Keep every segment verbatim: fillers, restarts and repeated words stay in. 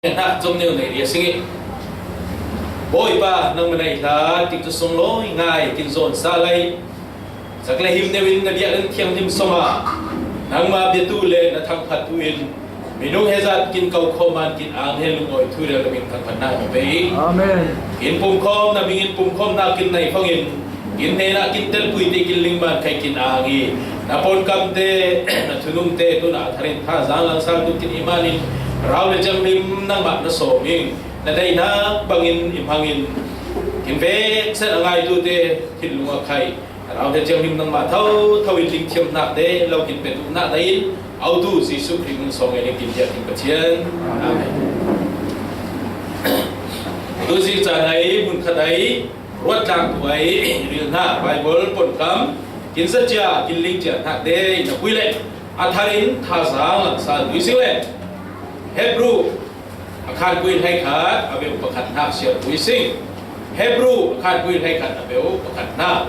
hna zom neu nei ria sing i. Bawipa, nangmah nei hla, tikcu sung lawi ngai, kin zawn sa lai. Sak le him neu in na biakinn thianghlim sungah nangmah biatu le na thangphat tu in minung hezat kin kau khawm man kin ang hen lungawi thu rel na min thangphat na pe i. Amen. Kin pumkhawm na mingin pumkhawmnak kin nei fangin kin hnenah kin telpui te kin lingman khai kin ang i. Na pawnkam te, na thunung te tunah a tharin thazaang langsang tu kin i manin rau le cianghlim nangmah na sawm ing. Na daihnak bangin i hmangin kin veksen a ngaitu te thinlung a khai. Rau le cianghlim nangmah thotho in dingthiamnak te lo kin petu na dai in, autu Jesuh Khrih min sawng in kin biak in Pathian. Amen. Tu zing caan ai, hmun khat ai, ruat tlang tu ai, ril hna Bible pawnkam kin zacia, kin lingcia hnak te na pui le a tharin thazaang langsang tu i sing le Hebru a khanpui hleikhat a beu pakhat hna siar pui sing. Hebru a khanpui hleikhat a beu pakhat hna.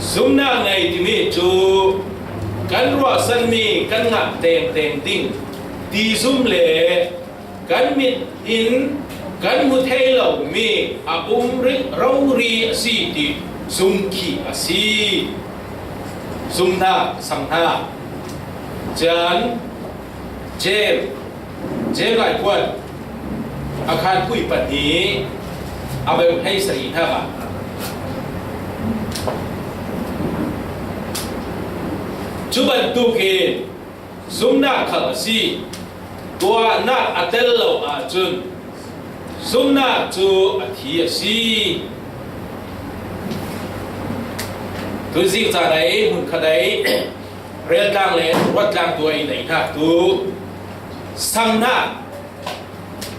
Zumnak nei timi cu kan ruahsanmi kan ngah tengteng ding ti zum le kan mit in kan hmu thei lomi a um rih rori a si ti zumkhih a si. Zumhnak, sanghnak, caan, Jem, Jem Lai Puan a khanpui pahnih a beu hleisarih hnak ah cu bantukin zumhnak khal a si. Tuahnak a tel lo ahcun zumhnak cu a thi a si. Tuzing caan ai, hmun khat ai, reltlang le ruatlang tu ai neihnak tu sanghnak,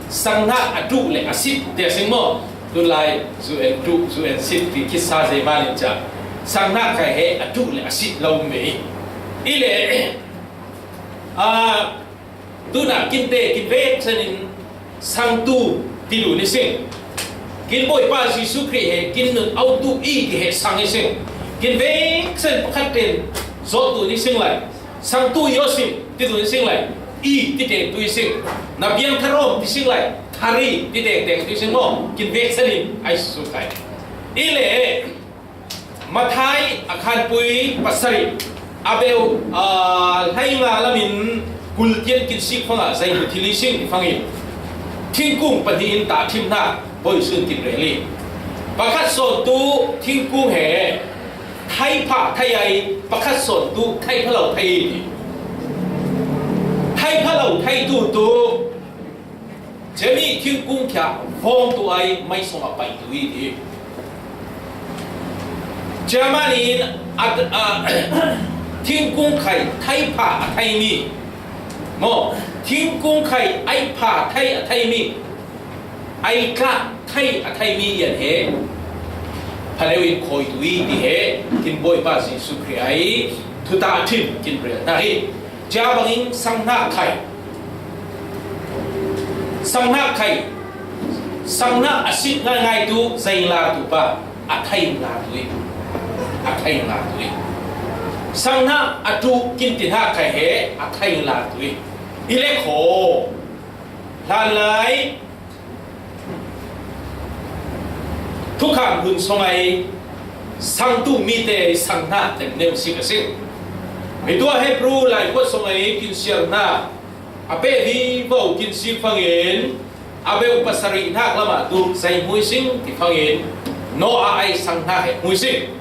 sanghnak a ṭuh le a sit tiah a si maw? Tunlai zu en ṭuh, zu en sit ti khitsa zeiman in cah sanghnak khai he a ṭuh le a sit lo mi. I le, aa, tunah kinte kin veksen in sangtu ti duh ni sing. Kin Bawipa Jesuh Khrih he kin nun autu i ti he sang i sing. Kin veksen pakhat ten zawhtu ni sing lai. Sangtu Iosif ti duh ni sing lai. I ti tengtu i sing. Na biang tharawm ti sing lai. Thari ti tengteng tu i sing maw? Kin veksen in ai su kai. I le Matthai a khanpui pasarih a beu, aa, hleinga lamin kul tian kin sik fangah zeibu thil i sing ti fangin thingkung pahnih in tahṭhimnak bawi sun kin rel i pakhat sawntu thingkung he thai pha thai ai, pakhat sawntu thai pha lo thai ti. Thai pha lo thai tu tu Cemi thingkung khia vawng tu ai mei sungah pai tu i ti. Germany in a, a, thingkung khai thai pha a thaimi maw, thingkung khai ai pha thai a thaimi, ai tla thai a thaimi yan he phaleu in khawi tu i ti he kin Bawipa Jesuh Khrih ai thuta a ṭhim kin rel hna hi. Cia bangin sanghnak khai, sanghnak khai, sanghnak a sit ngaingai tu zei la tu pa a thei la tu i, a thei la tu i. Sanghnak a tu kin ti hnak khai he a thei la tu i. I le kho hlan lai thukham hun song ai sangtu mi te sanghnak ten neu sik a si. Mitua Hebru lai kuat song ai kin siar hna a peh vivo kin sik fangin a beu pasarih hnak lamah tu zei hmui sing ti fangin Noah ai sanghnak he hmui sing.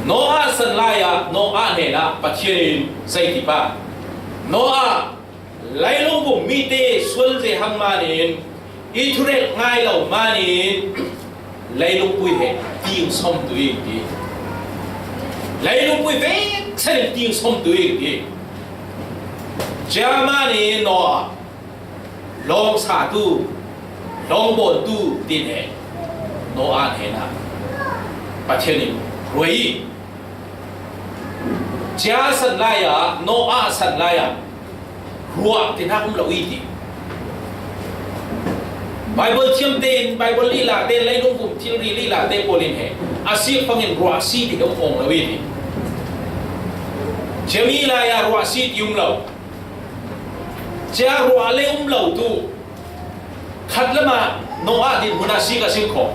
Noah san lai ah Noah hnenah Pathian in zei ti pa Noah Leilung bum mi te sual ze hang man in i thurelh ngai lo man in leilungpui he ting sawm tu i ti. Leilungpui vek sen in ting sawm tu i ti. Cia man in Noah lawng sa tu, lawng bawn tu tin he Noah hnenah Pathian in ruai i. Cia san lai ah, Noah san lai ah ruah tinak um lo i ti. Bible thiam tein, Bible lila te, leilung bum thilri lila te pawl in he a sik fangin ruah si ti he um awng lo i ti. Cia mi lai ah ruah si ti um lo. Cia ruah le um lo tu. Khat lamah Noah dinhmun ah sik a sik khawh.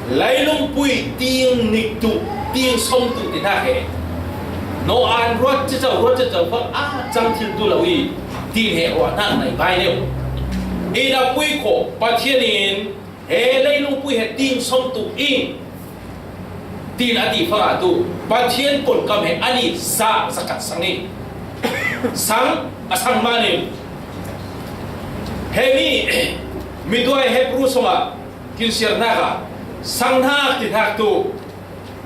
Leilungpui ting nik tuh, ting sawm tuh ti hna he. Noah in ruat cacau, ruat cacau fak a cang thil tu lo i, tin he ruah hnak nai bai deuh. I na pui khawh Pathian in he leilungpui he ting sawm tuh i, tin a ti fangah tu Pathian pawlkam he ani za zakhat sang i, sang a sang manin, he mi, mi tuai Hebru sungah kin siar hnak ah, sang hnak ti hnak tu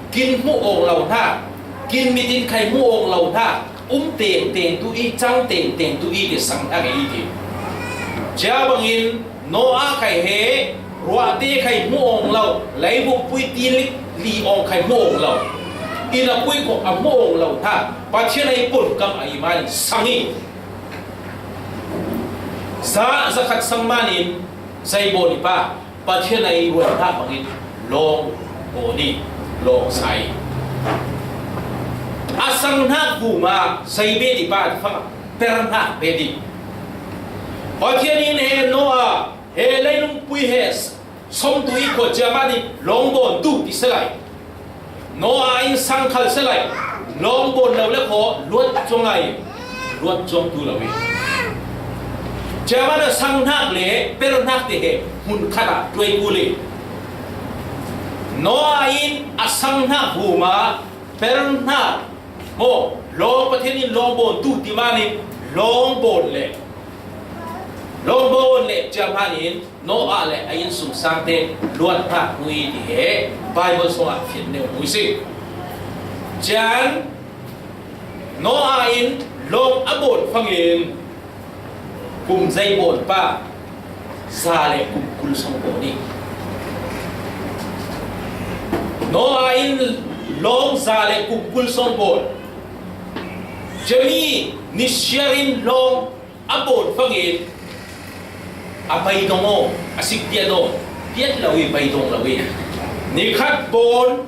kin hmuh awng lo hna, kin mit in khai hmuh awng lo hna, um tengteng tu i, cang tengteng tu i ti sang hnak i ti. Cia bangin Noah khai he ruahte khai hmuh awng lo, leibungpui ti lik li awng khai hmuh awng lo, i na pui khawh a hmuh awng lo hna, Pathian a i pawlkam a i man sang i, za zakhat sang manin, zei bawn i pa, Pathian a i ruat hna bangin lawng bawn i, lawng sa i. A sang hnak vum ah zei bet i pa ti fangah per hnak bet i. Pathian in he Noah, he leilungpui he sawm tu i khawh cia mah nih lawng bawn tu ti si lai. Noah in sang khal si lai, lawng bawn lo le khaw luat cuang lai, luat cuang tu lo i. Cia mah na sang hnak le per hnak te he hmun khat ah tuai kul i. Noah in a sang hnak vum ah per hnak maw, lawng Pathian in lawng bawn tu ti mah nih lawng bawn le, lawng bawn le cia mah nih Noah le a innsungsangte luat hna hmu i ti he Baibal sungah fian neu hmu i si. Cian Noah in lawng a bawn fangin kum zei bawn pa, za le kum kul sawng bawn i. Noah in lawng za le kum kul sawng bawn. Cemi ni siar in lawng a bawn fangin a bai dong aw, a sik piat aw, piat lo i bai dong lo i. Ni khat bawn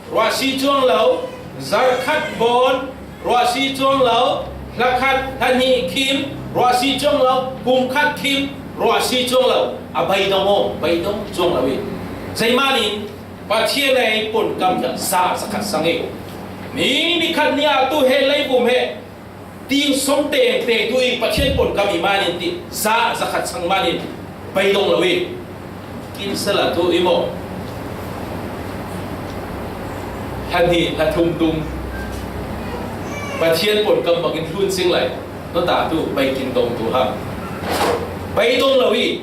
ruah si cuang lo, zarh khat bawn ruah si cuang lo, hla khat hla hnih khim ruah si cuang lo, kum khat khim ruah si cuang lo, a bai dong aw, bai dong cuang lo i. Zeihmah in Pathian a i pawlkam za zakhat sang i. Ni, ni khat ni ah tu he leibum he ting sawm tengteng tu i Pathian pawlkam i manin ti za zakhat sang manin bai dong lo i. Kin sala tu i maw? Hla hnih hla thum tum Pathian pawlkam bangin hlun sing lai. Nota tu bai kin dong tu ha. Bai dong lo i.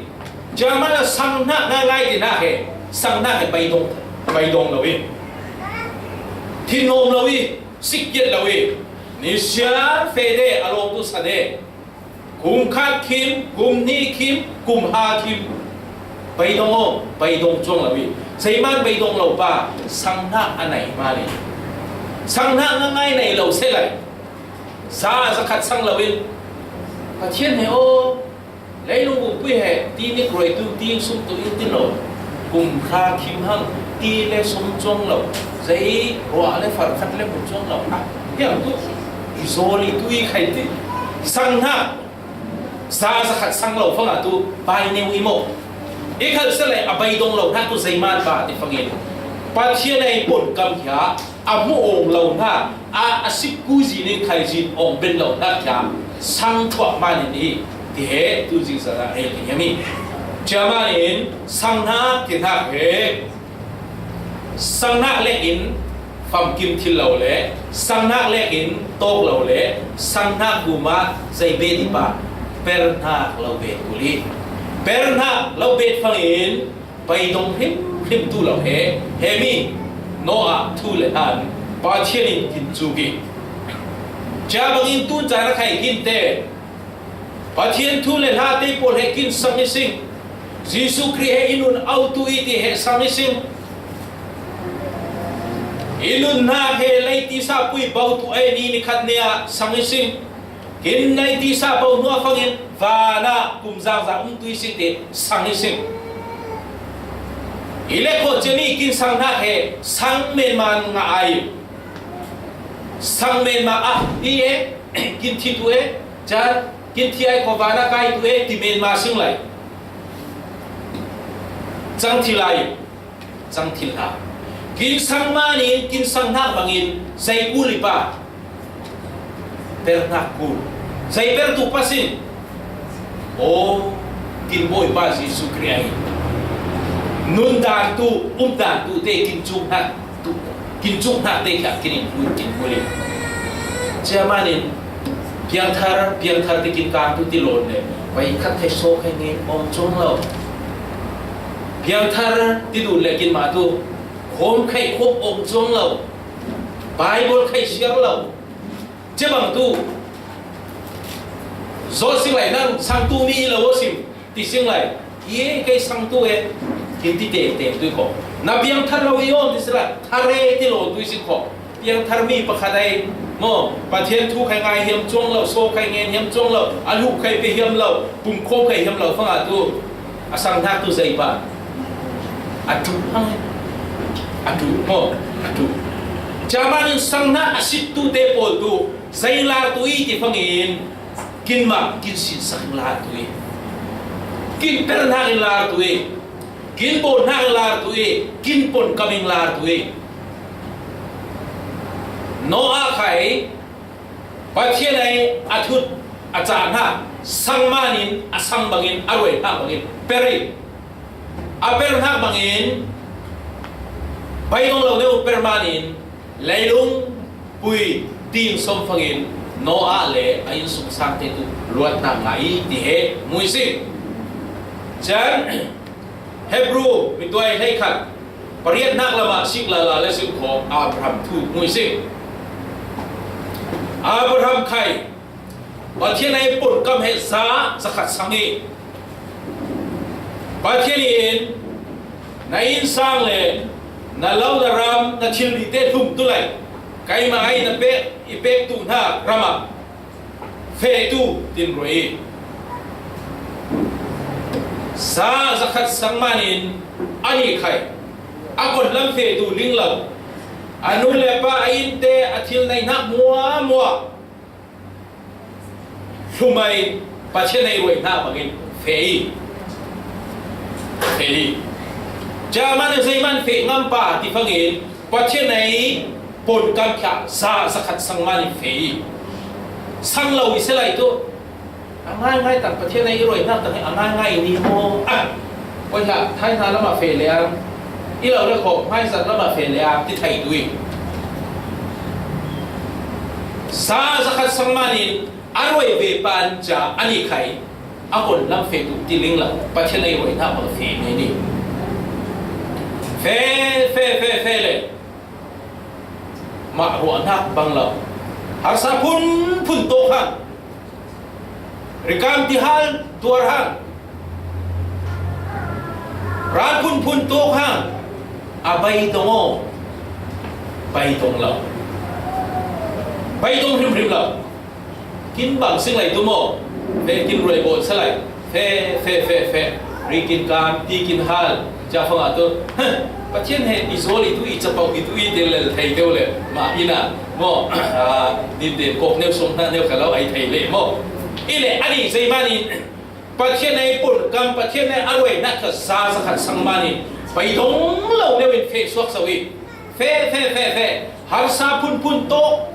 Cia mah na sang hnak ngaingai ti hnak he, sang hnak he bai dong, bai dong lo i. Thin nawm lo i. Sik kiat lo i, ni siar fede a lawng tu sa de. Kum khat khim, kum hnih khim, kum ha khim. Bai dong aw, bai dong cuang lo i. Zeihmah bai dong lo pa, sang hnak a nei mah le. Sang hnak ngaingai nei lo se lai. Za zakhat sang lo in. Pathian he aw, leilung bumpui he, ti nik ruai tu, ti sum tu in ti lo. Kum hra khim hang, ti le sum cuang lo. Zei ruah le far khat le hmu cuang lo. Ah, hiam tu, i zawl i tu i khai ti. Sang hna, za zakhat sang lo fangah tu, bai neu i maw. I khal sa le, a bai dong lo hna tu zeiman ba ti fangin. Pathian a i pawlkam hia, a hmu awng lo hna, a, a sik ku zin in khai zin awng ben lo hna kha sang thuah manin i, ti he tu zing zan ah ei ti hiam i. Cia manin sang hna ti hna he, sang hna le in famkim thil lo le, sang hna le in tawk lo le, sang hna bu mah zei bet i pa, per hna lo bet kul i. Per hna lo bet fangin, bai dong hrim hrim tu lo he, he mi, Noah thu le hla in Pathian in kin cuk i. Cia bangin tun caan a khai khin te, Pathian thu le hla te pawl he kin sang i sing. Jesuh Khrih he i nun autu i ti he sang i sing. I nun hna he lei tisa pui bau tu ai ni nikhat ne ah sang i sing. Kin lei tisa bau hnuah fangin van ah kum zangza um tu i sing te sang i sing. I le khawh ciami kin sang hna he sang menman ngah ai. Sang menma ah hi e, kin thi tu e, car Kin thi ai kho vana kai tu e ti men ma sing lai. Cang thi lai. Cang thil ha. Kin sang manin, kin sang hnak bangin, zei kul i pa. Per hnak kul. Zei per tu pa sin. O, kin Bawipa Jesuh Khrih ahi. Nun dan tu, um dan tu, te kin cung hnak. Tu, kin cung hnak te khia, kin in hui, kin hui. Cia manin, piangthar, piangthar te kin kang tu ti lon le. Vai khat khai so khai nge, om cung lo. Piangthar ti dun le kin ma tu. Khom khai khom om cuang lo. Bible khai siar lo. Cia bang tu. Zo sing lai nang sang tu mi lo sim. Ti sing lai. Ye kei sang tu e. Kin ti te te tu ko. Na piangthar lo i om ti sing lai. Thar e ti lo tu sing ko. Piangthar mi pakhat ai. Mo. Pathian thu khai ngai hiam cuang lo. So khai ngen hiam cuang lo. A lu khai pe hiam lo. Pum khom khai hiam lo. Fang a tu. A sang hnak tu zei pa. A tu hang. A tu, maw? A tu. Cia manin sang hnak a sit tu te pawl tu. Zei lar tu i ti fangin. Kin mah, kin sin sak lar tu i. Kin per hnak in lar tu i. Kin bawn hnak in lar tu i. Kin pon kam in lar tu i. Noah khai. Pathian ai a thut a cah hna sang manin a sang bangin a ruai hna bangin per i a per hna bangin bai dong lo deuh per manin leilung pui tin som fangin Noah le a innsungsang te tu luat hna ngai ti he mui si. Chan Hebru mituai hleikhat pariat hnak lamah sik lala le sik kho Abraham thu hmui sik. Abraham khai Pathian ai pon kam he za zakhat sang i Pathian in na innsang le na lo na ram na thil te hlum tu lai keimah ai na pek i pek tu hna ramah feh tu tin ruai i sa zakhat sang manin a nih khai a kon lam feh tu ling lo a nu le pa a inn te a thil nei hnak mua mua hlum ai Pathian ei ruai hna bangin feh i feh i cia manin zeiman feh ngam pa ti fangin Pathian ei pon kam khia za zakhat sang manin feh i sang lo i se lai tu. A ngaingai tang Pathian ei ruai hnak tang hi a ngaingai ni maw? A, koi hlah, thai hna lamah feh le ang. I lo le khawh, hmaizat lamah feh le ang, ti thei tu i. Sa zakhat sang manin a ruai ve pan ca a nih khai a kon lam feh tu ti ling lo. Pathian ei ruai hnak bang feh ni ni. Feh, feh, feh, feh le. Mah ruahnak bang lo. Harsa phunphun tawk hang. Rikam tihal tuar hang. Ral phunphun tawk hang. A bai tong aw. Bai tong lo. Bai tong hrimhrim lo. Kin bang sing lai tu maw? Fe kin ruai bawl sa lai. Fe, fe, fe, fe. Ri kin kam, ti kin hal. Ca fang a tu. Pathian he i zawl i tu i capo i tu i tel lel thei deuh le. Mah ina. Maw? Din den kawk neu sung hna neu kha lo ai thei le maw? I le ani zei manin Pathian ei pun kam Pathian ei a ruai nak kha za zakhat sang manin. Pai dong lo neu in fe suak so i. Fe, fe, fe, fe. Harsa phunphun tawk.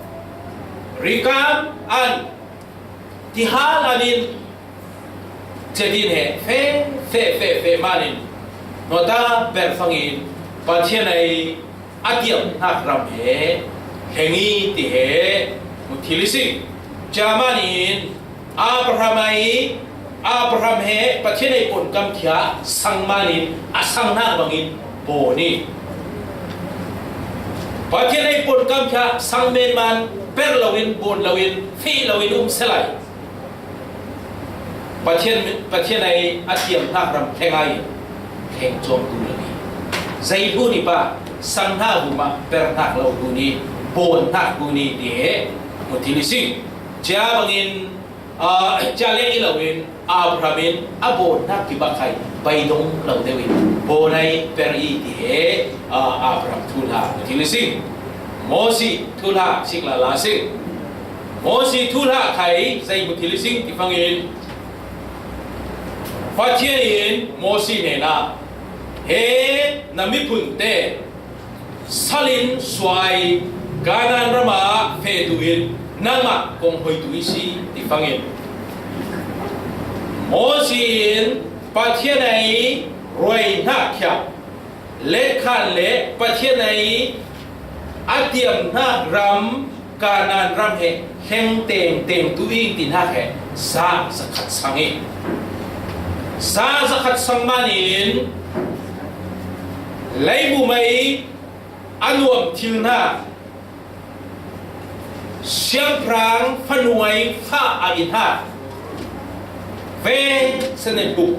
Rikam an. Tihal anin cetin he fe, fe, fe, fe manin. Nota ber fangin Pathian ei a tiam hnak ram he heng i ti he mu thil i si. Cia manin Abraham ei Abraham he Pathian ei pon kam khia sang manin a sang hnak bangin bawn i. Pathian ei pon kam khia sang men man per loin bawn loin fih loin um se lai. Pathian, Pathian ei a tiam hnak ram thleng ai thleng cawng tu lo ni. Zei hlu ni pa sang hna bu mah per hnak lo hlu ni bawn hnak hlu ni ti he mu thil i si. Cia bangin Aa, cia le i lo in Abraham in a bawn hnak kibak hai bai dong lo deuh in bawn ai per i ti he, aa, Abraham thuhla a thil i si. Mosi thuhla sik lala si. Mosi thuhla khai zei mu thil i sing ti fangin, Pathian in Mosi hnenah, he na miphunte salin suai Kanaan ramah fehtu in nangmah kong hoitu i si ti fangin, Mosi in Pathian ei ruai hnakkhia letkhan le Pathian ei a tiamhnak ram Kanaan ram he hleng tengteng tu ing ti hnak he sa zakhat sang i, sa zakhat sang manin leibum ei a nuam thil hna, siangpahrang fanuai fa a i hna, ve sanepuk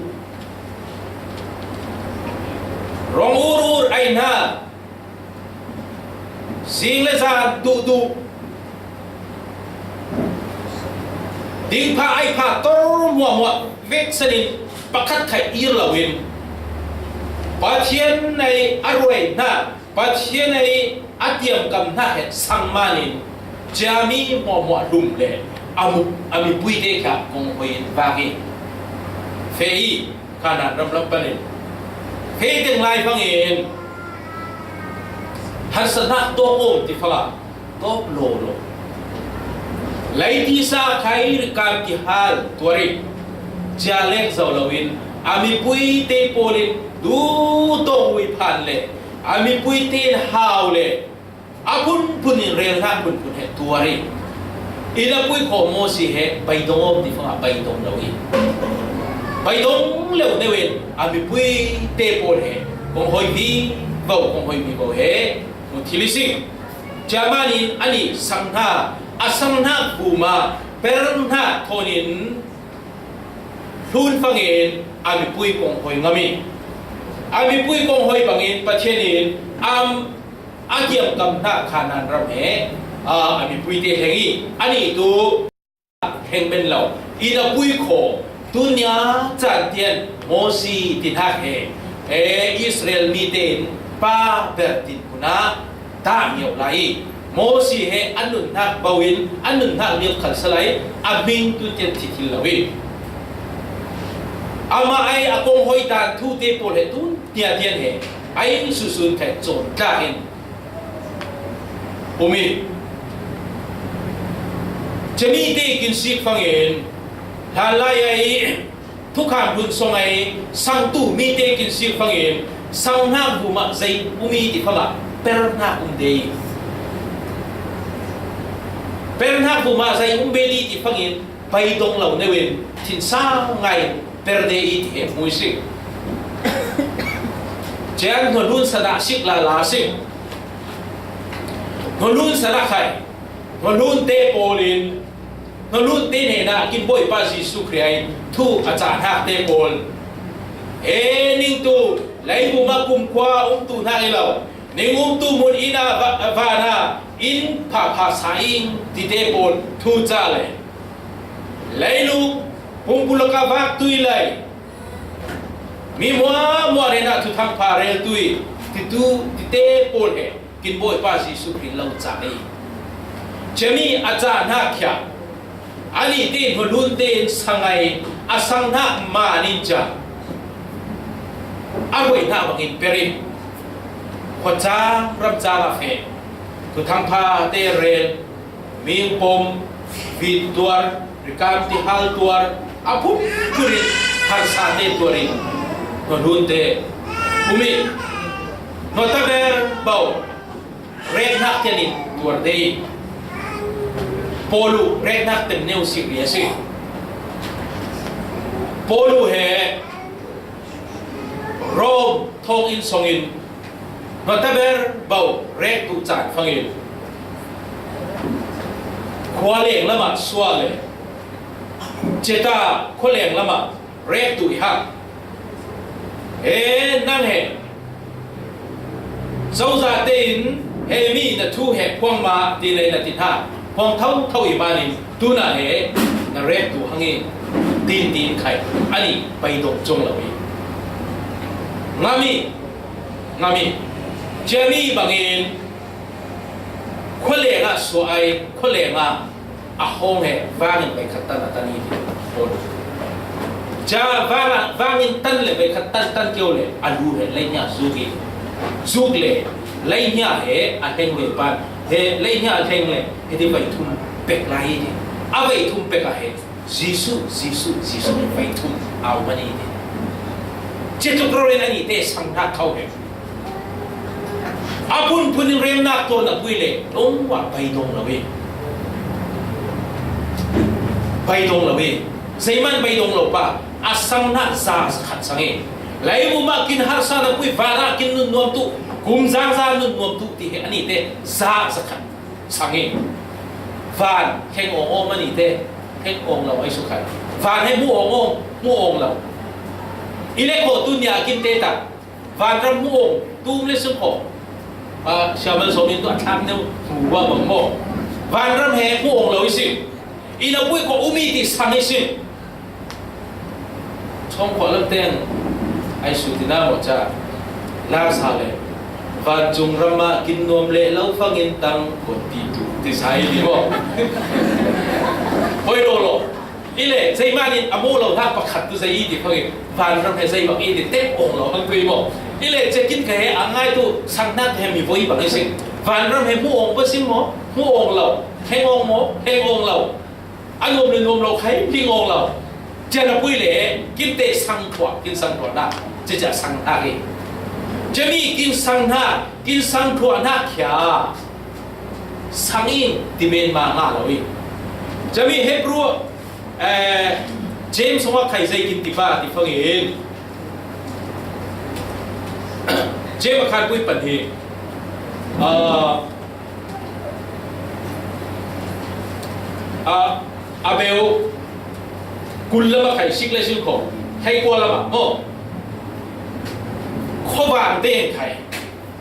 rong ur ur a i hna, sing le zan duhduh, dingpha aipha tor muahmuah vek sanin pakhat khai ir loin Pathian ei a ruai hna, Pathian ei a tiamkam hna he sang manin ciami muahmuah hlum le a mu-, a mipuite kha kong hoi in vak i feh i Kanaan ram lam panin feh teng lai fangin harsatnak tawk awm ti fangah tawk lawlaw. Leitisa khai rikam kihal tuar i cia lek zo loin a mipuite pawl in duhtawk ui phan le a mipuite in hau le a phunphun in rel hna phunphun he tuar i, i na pui kho Mosi he beidong awm ti fangah beidong lo i, beidong lo deuh in a mipuite pawl he kong hoi vivo, kong hoi vivo he mu thil i sing. Cia manin anih sang hna, a sang hna vuma per hna thawn in hlun fangin a mipui kong hoi ngam i, a mipui kong hoi bangin Pathian in am a kiamkam hna Kanaan ram he, aa, a mipuite hleng i, anih tu hleng men lo, i na pui kho, tunia cantian Mosi ti hnak he, e, Israel mite in pa ber tin hmun ah dah ngiau lai i, Mosi he an nunhnak bo in, an nunhnak liamkhal salai, a hming tun tian thi thil lo i, amah ai a kong hoi dan thu te pawl he tun nia tian he ai susun khai cawn tlak in um i, cemite kin sik fangin hlanlai ai thukham hun song ai sangtu mite kin sik fangin sang hnak vumah zei um i ti fangah per hnak um de i, per hnak vumah zei um be i ti fangin beidong lo neuin thinsang ngai per de i ti he hmui sik. Cian hnualun sanah sik lala sik. Hnualun sanah khai hnualun te pawl in hnualun te hnenah kin Bawipa Jesuh Khrih ai thu a cah hnak te pawl, he ningtu leibum ah kumkhua umtu hna i lo, ning umtu mun inn ah va-, van ah inn phapha sa ing ti te pawl thu cah le leilung pumpulak ah vak tui lai, mi hmuahmuah hnenah thuthang pha rel tui titu tite pawl he kin Bawipa Jesuh Khrih lo cah i, cemi a cah hnak khia, anih te hnualun tein sangai a sang hnak man in ca a ruai hnak bangin per in khuacang ramcang ah feh, thuthang pha te rel, mingpom, vit tuar, rikam ti hal tuar, a phunphun in harsa te tuar in hnualun te um i, hnuataber bo reknak tian in tuar de i, Paulu reknak teng neu sik ria si. Paulu he Rom thawng in song in hnuataber bo rek tu caan fangin khualeng lamah suah le ceta khualeng lamah rek tu i hak. He nang he cozah tein he mi na thu he phuang ma ti le na ti hna phuang thotho i manin tunah he na rek tu hangin tin tin khai ani pai dong cuang lo i ngami ngami ciami bangin khualeng ah suah ai khualeng ah A hawng he vangin veikhat tan a tan hi ti. Hawng. Ca vang, vangin tan le veikhat tan tan keu le a lu he leihnia zuk hi. Zuk le leihnia he a hleng ve pan he leihnia a hleng le he ti veithum pek lai hi ti. A veithum pek a he Jesu, Jesu, Jesu he veithum a um a ni ti. Cetuk ro ren a ni te sang hna khau he. A phunphun in remnak tawn a pui le, tongmah beidong lo i. Beidong lo i. Zeiman beidong lo pa, a sang hna za zakhat sang i. Leivum ah kin harsa na pui, van ah kin nun nuam tu, kum zang za nun nuam tu ti he a ni te za zakhat sang i. Van, kheng awng awng a ni te, kheng awng lo ai su khat. Van he mu awng awng, mu awng lo. I le khawh tu nia kin te tak. Vanram mu awng, tum le sung kho. A, siamal som in tu a thlam neu, mu wa bang mo. Vanram he mu awng lo i si. I na pui ko umi ti sang i si. Chong kho lam teng, ai su ti na mo cha. La sa le. Van chung ram ma kin nuam le lo fang in tang ko ti tu, ti sa i ni mo. Hoi lo lo. I le, zeiman in a mu lo hna pakhat tu zei i ti phang i, vanram he zei bang i ti tep awng lo hang tui maw. I le, cekin ka he a ngai tu, sang hna he mi voi bang i sing. Vanram he mu awng pa sing maw, mu awng lo, heng awng maw, heng awng lo. A nuam le nuam lo khai, ling awng lo. Cian a pui le, kin te sang thua, kin sang thua na, cecia sang hna hi. Cemi kin sang hna, kin sang thua hna khia. Sang in, ti men ma nga lo i. Cemi Hebrew, Eh, James hong a khai zei kin ti pa ti fangin. James a khan pui pan hi. Ah, ah, a beu kul lama khai sik le sin kho. Khai kua lama mo. Khovang te khai.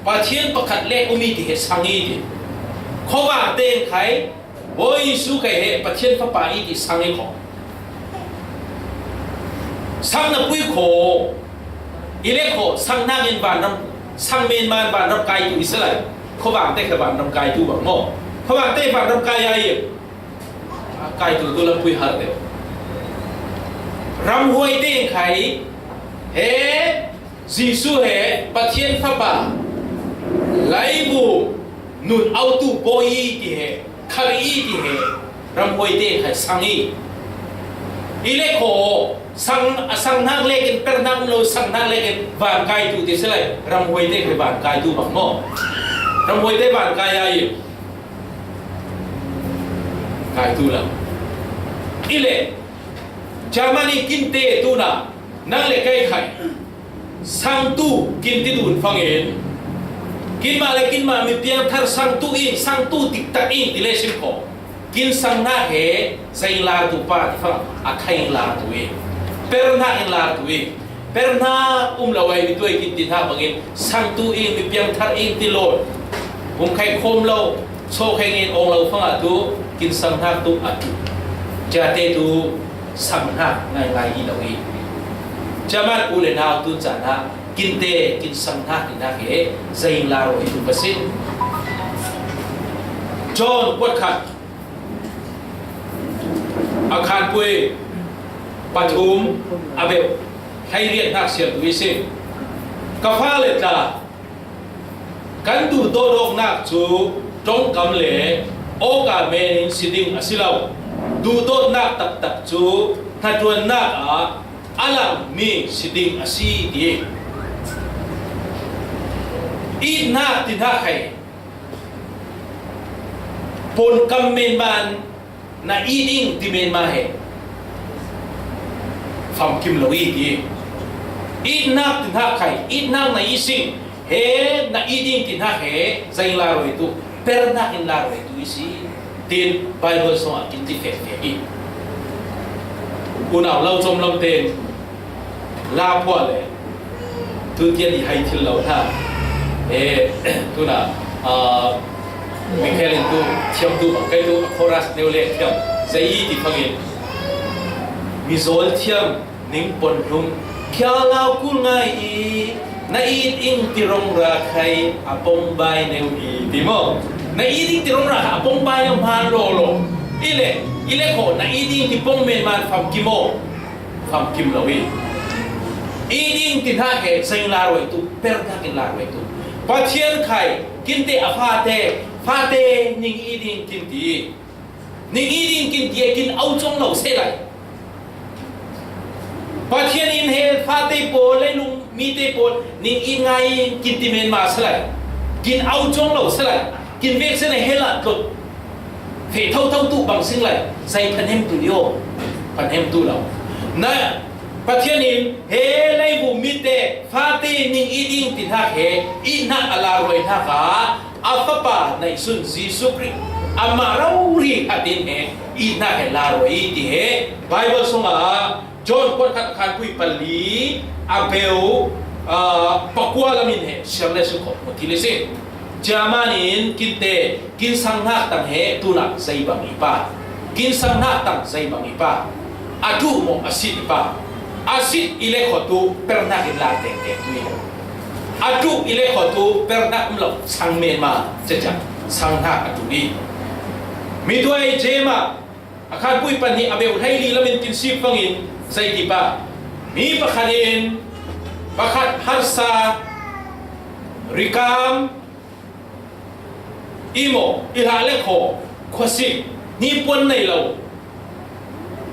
Pathian pakhat le umi ti he sang i ti. Khovang te khai. Bawi Jesu kei he Pathian Fapa i ti sang i kho. Sang na pui kho. I le kho, sang hna in vanram, sang men man vanram kai tu i si lai. Khovang te kha vanram kai tu bang mo. Khovang te vanram kai a i. Kai tu tu lam pui har te. Ramhuai te khai. He Jesu he Pathian Fapa, laibu nun autu bawi i ti he, khar i ti he, ramhuai te khai sang i. I le kho, sang, a sang hnak lek in, per hnak lo sang hnak lek in, van kai tu ti si lai, ramhuai te khai van kai tu bang mo. Ramhuai te van kai a i. Kai tu lo. I le, Germany kin te tu na, nang le kai khai. Sangtu kin ti dun fangin, kinmah le kinmah mi piangthar sangtu in, sangtu tiktak in ti le sim kho. Kin sang hna he, zei lar tu pa ti fang, a khai in lar tu in. Per hna in lar tu in. Per hna um lo ai mi tuai kin ti hna bangin, sangtu in, mi piangthar in ti lo. Um khai khom lo, so khai ngin ong lo fang a tu, kin sang hna tu a tu. Jate tu, sang hna ngai ngai i lo i. Jaman u le nau tun caan ah, kinte kin sang hna ti nak he, zei la ro hi tu pasin. John kuat khat, a khan pui, pathum, a beuh, hlei riat hnak siam tu i si. Ka fa le tla, kan duhdawt awknak cu ṭongkam le awka men in si ding a si lo. Duhdawtnak taktak cu hnaṭuannak ah a langmi si ding a si, ti. Itnak ti hna khai. Pawnkam men man na it ding ti men mah he famkim lo i ti. Itnak ti hna khai, itnak na i sing, he na it ding ti hna he, zei la roi tu, pernak in la roi tu i si, tin Bible song ah kin ti fek fek i. Unau lo com lo ten, la phuah le, tu tian i hai thil lo hna. E, tuna, ah, Michael in tu, thiam tu, bang kai tu, a chorus neu le thiam. Zei i ti phangin. Mizawl thiam, ning pon hlum. Khia lau kul ngai i, na it ing ti rong ra khai, a pong bai neu i, ti maw. Na it ing ti rong ra khai, a pong bai neu hman lo lo. I le, i le kho na i ding ti pong men man famkim aw. Famkim lo i. I ding ti hna he zeng la roi tu, per hna kin la roi tu. Pathian khai, kin te a fate, fate ning i ding kin ti. Ning i ding kin ti, kin au cong lo se lai. Pathian in he fate pawl, leilung mite pawl, ning i ngai kin ti men ma se lai. Kin au cong lo se lai. Kin vek se na he la tlot. Feh tho tho tu bang sing lai, zai phanem tu dio, phanem tu lo. Na, Pathian in, he leibu mite, fate ning i ding ti hnak he, i hnak a la roi hnak ah, a fapa naih sun Jesuh Khrih, amah rori khat in he, i hnak he la roi ti he, Bible sung ah, John kuat khat a khan pui pali, a beu, ah, pakua lam in he, siar le su khawh, mu ti le si. Cia man in, kin te, kin sang hnak tang he, tunah zei bang i pa. Kin sang hnak tang zei bang i pa. A duh maw, a sit i pa. A sit i le kho tu, per hnak in la teng teng tu i. A duh i le kho tu, per hnak um lo, sang men ma, cia cia, sang hnak a tu i. Mi tuai Jema, a khan pui pan hi a beu hlei li lam in kin sip fang in, zei ti pa. Mi pakhat in, pakhat harsa, rikam, i maw, i hlah le kho, khuasik, ni puan nei lo.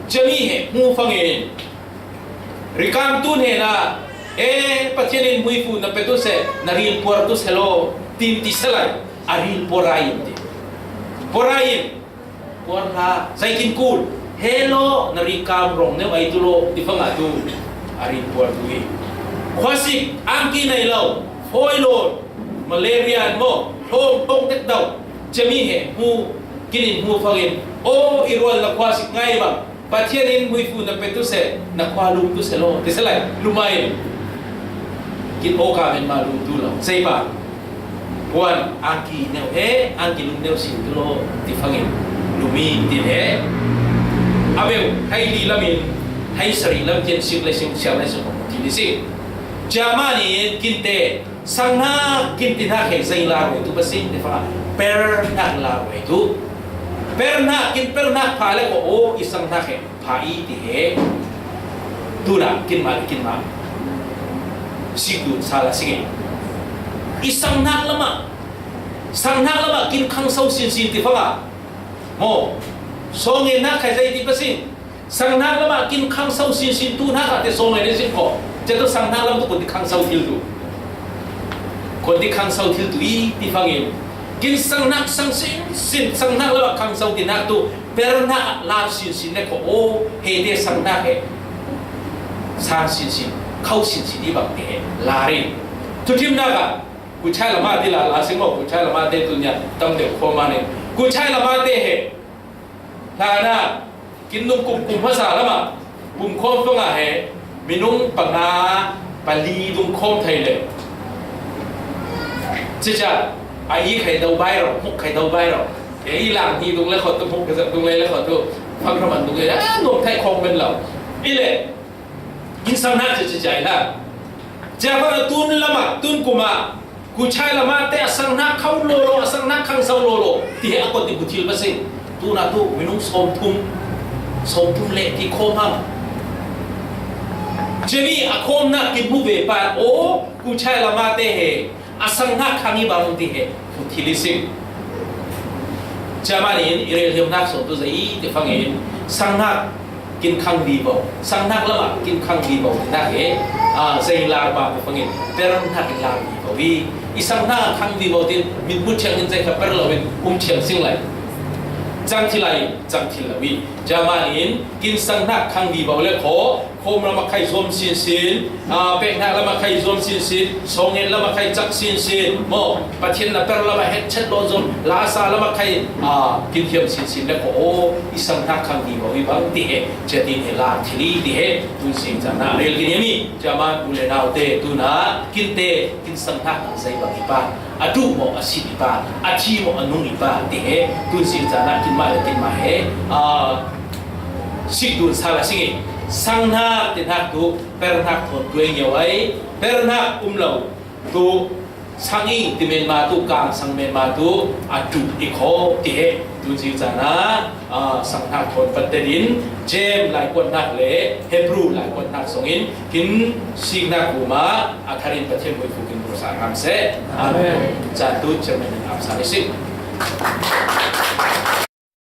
Cia mi he, hmu fang in. Rikam tu hne na, e, Pathian in hmuifu na pe tu se, na ril puar tu se lo, tin ti se lai, a ril puar ai in ti. Puar ai in. Puar hna, zei kin kul. He law, na rikam rong neu ai tu law, ti fang a tu. A rin puar tu i. Khuasik, angki nei lo, fawi lawn, malaria an maw, hlawm hlawm tek do. Cia mi he, hmu, kin in hmu fang in. Aw, i rual na khuasik ngai bang. Pathian in hmuifu na pe tu se, na khua lum tu se law, ti se lai, lum ai. Kin aw ka men ma lum tu lo. Zei pa. Puan, angki neu he, angki lum neu sin tu law, ti fang in, lum i ti he. A beu, hei li lam in, hei sari lam tian sik le sing, siar le sing, ti ni si. Cia man in, kin te, sang hnak, kin ti hnak he, zei la roi tu pa sing, ti fang a, per hnak la roi tu. Per hnak, kin per hnak pha le ko, o, i sang hnak he. Pha i ti he. Tuna, kin ma, kin ma. Sik dun sa la sing e. I sang hnak lam ah. Sang hnak lam ah kin khang so sin sin ti fang a. Maw. Song e hnak khai zei ti pa sin. Sang hnak lam ah kin khang so sin sin tu hnak ah te song e ne sin ko. Cia tu sang hnak lam tu ko ti khang so thil tu. Ko ti khang so thil tu i ti fang in. Kin sang hnak sang sin sin, sang hnak lam ah khang so ti hnak tu, per hnak ah lar sin sin ne ko o, he te sang hnak he. Sang sin sin, khau sin sin i bang te he, lar in. Tu thim hnak ah, ku chai lam ah ti la, la sing maw, ku chai lam ah te tu nia, tam deuh khawm ah ne. Ku chai lam ah te he, hla na, kin nung kum kum hmasa lam ah, pum khawm fang ah he, minung panga pali dung khawm thei le. Cica, a i khai do bai ro, hmuk khai do bai ro. E i lang hi dung le khot tu, hmuk khai zat dung le le khot tu, phang raman dung le, a, nuam thai khawm men lo. I le, in sang na cica cica i la. Cia fang a tun lam ah, tun kum ah, Ku chai lam ah te a sang hnak khau law law, a sang hnak khang so law law, ti he a kot ti bu thil pa si. Tuna tu, minung sawm thum, sawm thum le ti khawm hang. Cemi a khawm hnak kin hmu ve pa, o, ku chai lam ah te he, a sang hnak khang i bang ti he, bu thil i si. Cia man in i rel hliam hnak sawm tu zei i ti fang in sang hnak kin khang vivo, sang hnak lam ah kin khang vivo ti hnak he, a, zei lar pa ti fang in per hnak in lar vivo i, i sang hnak khang vivo tin mit hmu thiang in zei kha per lo in um thiang sing lai. Cang thil lai, cang thil lo i. Cia man in kin sang hnak khang vivo le kho, Khawm lam a khai zuam sinsin, aa, pek hnak lam a khai zuam sinsin, sawngin lam a khai cak sinsin, maw, Pathian na per lam a het chet law zuam, lasa lam a khai, aa, kin thiam sinsin le ko aw, i sang hnak khang vivo i bang ti he, cia tin he la thil i ti he, tun sing cang hnak rel kin hiam i, cia man u le nau te, tun ah, kin te, kin sang hnak hna zei bang i pa, a duh maw, a sin i pa, a thi maw, a nung i pa, ti he, tun sing cang hnak kin mah le kin mah he, aa, Sik dun sa la sing i, sang hnak ti hnak tu, per hnak thawn tuai ngiau ai, per hnak um lo tu, sang i ti men ma tu, kang sang men ma tu, a tu i kho ti he, tun sing cang hnak, Aa, sanghnak thawn patet in Jem laikuatnak le Hebru laikuatnak zongin kin siknak kuma a tharin Pathian hmuifuk in bursar hram seh. Amen. Caan tu chairman in ap sa ni si.